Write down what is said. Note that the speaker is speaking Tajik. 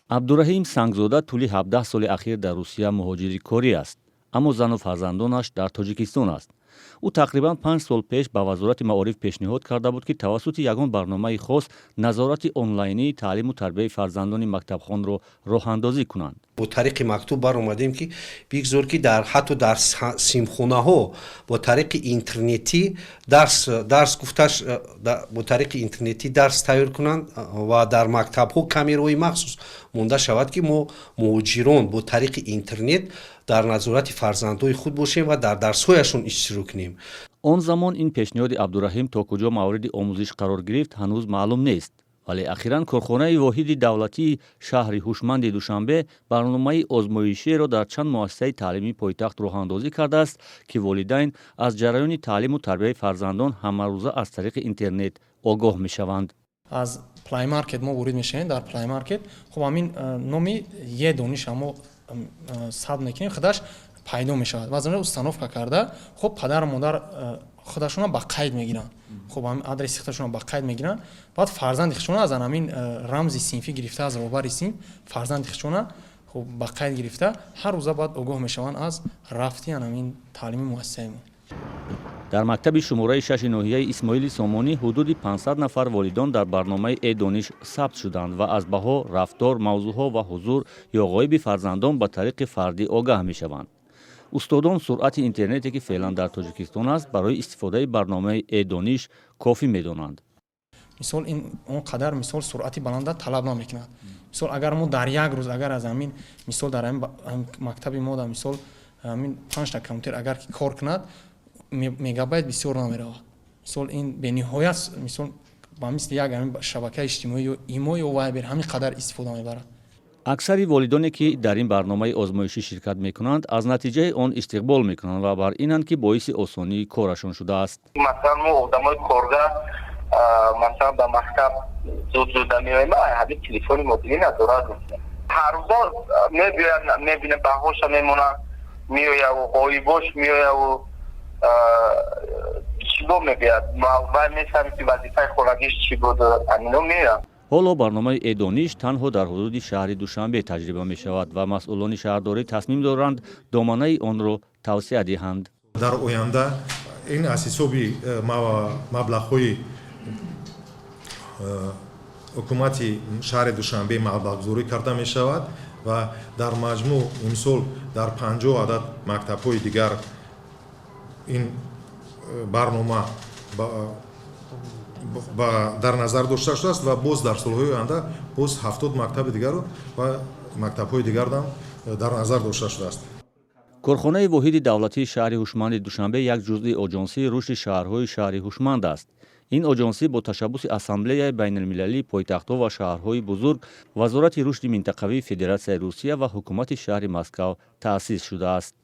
Абдураҳим Сангзода тӯли 17 соли ахир дар Русия муҳоҷири корӣ аст, аммо зану фарзандонаш дар Тоҷикистон аст. Ӯ тақрибан 5 сол пеш ба Вазорати маориф пешниҳод карда буд, ки тавассути ягон барномаи хос назорати онлайнии таълиму тарбияи фарзандони мактабхонро роҳандозӣ кунанд. Бо тариқи мактуб баромадем, ки бигзор, ки дар ҳатто дар синфхонаҳо бо тариқи интернетӣ дарс гуфташ, бо тариқи интернетӣ дарс тайёр кунанд ва дар мактабҳо камераҳои махсус монда шавад, ки мо муҳоҷирон бо тариқи интернет дар назорати фарзандҳои худ бошем ва дар дарсҳояшон иштирок кунем. Он замон ин пешниҳоди Абдураҳим то куҷо мавриди омӯзиш қарор гирифт, ҳанӯз маълум нест, вале ахиран корхонаи воҳиди давлатии шаҳри ҳушманди Душанбе барномаи озмоишиеро дар чанд муассисаи таълимии пойтахт роҳандозӣ кардааст, ки волидайн аз ҷараёни таълиму тарбияи фарзандон ҳамарӯза аз тариқи интернет огоҳ мешаванд. Аз Play Market мо ворид мешавем. Дар Play Market, хуб, ҳамин номи Е Дониша мо сабт мекунем, худаш пайдо мешавад ва аз он установка карда, хуб, падару модар худашона ба қайд мегиранд. Хуб, ҳамин адреси худашона ба қайд мегиранд. Баъд фарзанди худшона аз ҳамин рамзи синфӣ гирифта, аз роҳбари синф фарзанди худшона, хуб, ба қайд гирифта, ҳар рӯза баъд огоҳ мешаванд аз рафти ҳамин таълими муассисаи мо. Дар мактаби шумораи шаши ноҳияи Исмоили Сомонӣ ҳудуди 500 нафар волидон дар барномаи Е-Дониш сабт шуданд ва аз баҳо, рафтор, мавзӯъҳо ва ҳузур ё ғоиби фарзандон ба тариқи фардӣ огаҳ мешаванд. Устодон суръати интернете, ки феълан дар Тоҷикистон аст, барои истифодаи барномаи Е-Дониш кофӣ медонанд. Мисол, ин он қадар, мисол, суръати баланда талаб намекунад. Мисол, агар мо дар як рӯз, агар аз ҳамин, мисол, дар ҳамин мактаби мо дар, мисол, ҳамин панҷта компютер агар ки кор кунад, мегабайт бисёр намеравад. Мисол, ин бениҳоят, мисол, ба мисли як ҳамин шабакаи иҷтимоӣ ё Имо ё Вайбер ҳамин қадар истифода мебарад. Аксари волидоне, ки дар ин барномаи озмоишӣ ширкат мекунанд, аз натиҷаи он истиқбол мекунанд ва бар инанд, ки боиси осонии корашон шудааст. Масалан, мо одамои коргар, масалан, ба мактаб зуд зуда меоем, ҳамин телефони мобилӣ назорат мекунем. Ҳаррӯза мебиёяд, мебинем, баҳоша мемонад, меояву ғоибош меояву чӣ бо мебиёяд, вай мефаҳмед, ки вазифаи хонагиш чӣ буд, амино меояд. Ҳоло барномаи Е-Дониш танҳо дар ҳудуди шаҳри Душанбе таҷриба мешавад ва масъулони шаҳрдорӣ тасмим доранд, доманаи онро тавсеа диҳанд. Дар оянда ин аз ҳисоби маблағҳои ҳукумати шаҳри Душанбе маблағгузорӣ карда мешавад ва дар маҷмӯъ имсол дар 50 адад мактабҳои дигар ин барнома дар назар дошта шудааст ва боз дар солҳои оянда боз 70 мактаби дигарро ва мактабҳои дигарам дар назар дошта шудааст. Корхонаи воҳиди давлатии шаҳри ҳушманди Душанбе як ҷузъи Оҷонсии рушди шаҳрҳои шаҳри ҳушманд аст. Ин оҷонсӣ бо ташаббуси Ассамблеяи байналмилалии пойтахтҳо ва шаҳрҳои бузург, Вазорати рушди минтақавии Федератсияи Русия ва ҳукумати шаҳри Москав таъсис шудааст.